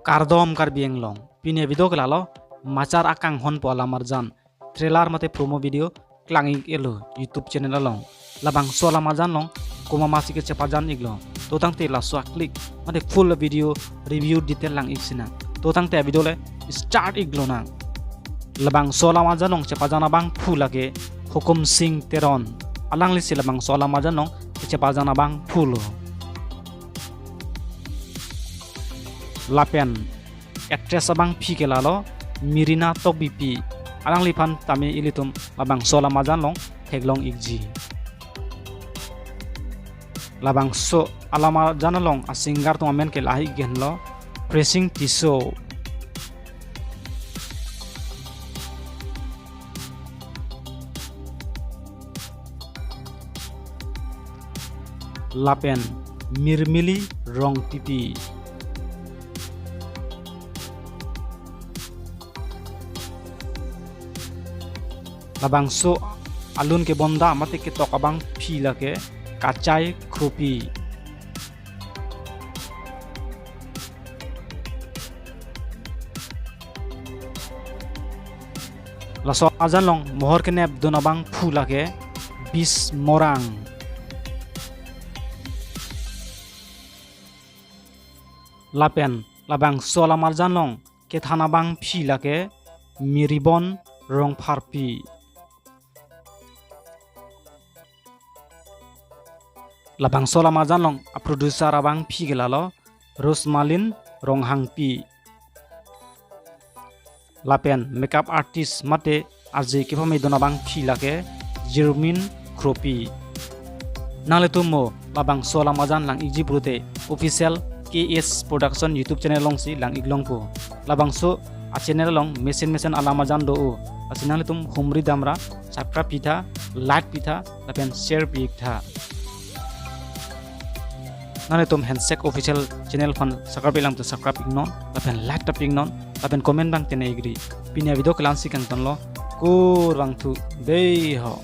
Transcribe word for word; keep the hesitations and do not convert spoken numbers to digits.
Kardom Karbi Anglong. Pini avideo ke lalo, Machar Akanghon pu alamarjan trailer mate promo video klang-ik-etlo YouTube channel along. Labangso alamarjan along komat masi kechepajan-iklo. To tangte laso a-click mate full video review detail lang-ik sinang. To tangte avideo le start-ik lonang. Labangso alamarjan along chepajan abangphu lake Hukum Singh Teron. Alanglisi labangso alamarjan along kechepajan abangphulo. Lapen actress abangpi ke lalo Mirina Tokbipi. Alangliphan tame ilitum labangso alamarjan along theklong-ikji. Labangso alamarjan along a-singer atum amen ke lahai-ik henlo Pressing Tisso. Lapen Mirmili Rongpipi. Labangso alun kebonda mate ketok abangpi lake Kachai Kropi. Laso alamarjan along mohor kenep dun abangphu lake Bis Morang. Lapen labangso alamarjan along kethan abangpi lake Miribon Rongpharpi. Labangso alamarjan along a-producer abangpi ke lalo Rosmalin Ronghangpi. Lapen makeup artist mate arje kepamedun abangpi lake Jirmin Kropi. Nanglitum mo labangso alamarjan lang-ikji pulote official K S Production YouTube channel alongsi lang-ik longpo. Labangso a-channel along mesen mesen alamarjan do-o. Lasi nanglitum humri damra subscribe pitha, like pitha, lapen share pi-iktha. Nanglitum Handshake Official channel aphan subscribe-ik lang to subscribe-iknon, lapen like ta pi-iknon, lapen comment abang tengne-ikri. Pini avideo ke la-ansi kangtonlo, kurvangthu, dei ho.